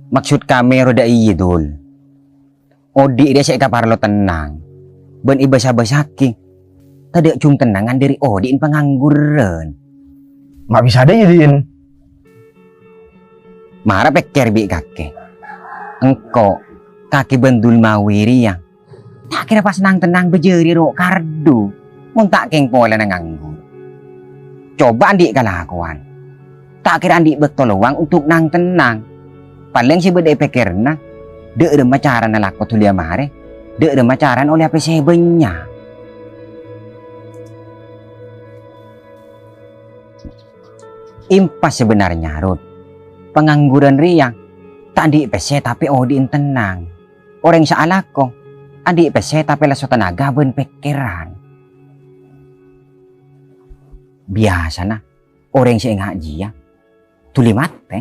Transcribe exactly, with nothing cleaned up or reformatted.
Maksod kami roda iyâ, Dul. Odi' rèya sè èkaparlo tennang, bân èbâsa-bâsaghi. Tadâ' jhung tennangan dâri odi'na pangangguran. Ma' bisa dâ' iyâ, Din? Mara pèkkèr bi' kakè. Engko', kakè bân Dul Mawi rèya. Ta' kèra pas nang-tennang bâjâri ro' kardu, mon ta' kèng polana nganggur. Coba andi' kalakowan. Ta' kèra andi' bâkto lowang untuk nang-tennang. Palèng sè bâdâ è pèkkèranna, dâ' remma carana lako dhuli amarè, dâ' remma carana ollè apè sè bânnya'. Impas sabennarnya, Rut. Pangangguran rèya ta' andi' pèssè tapè odi'na tennang. Orèng sè alako, andi' pèssè tapè lesso tenaga bân pèkkèran. Biyasana, orèng sè ngajiyâ dhuli matè.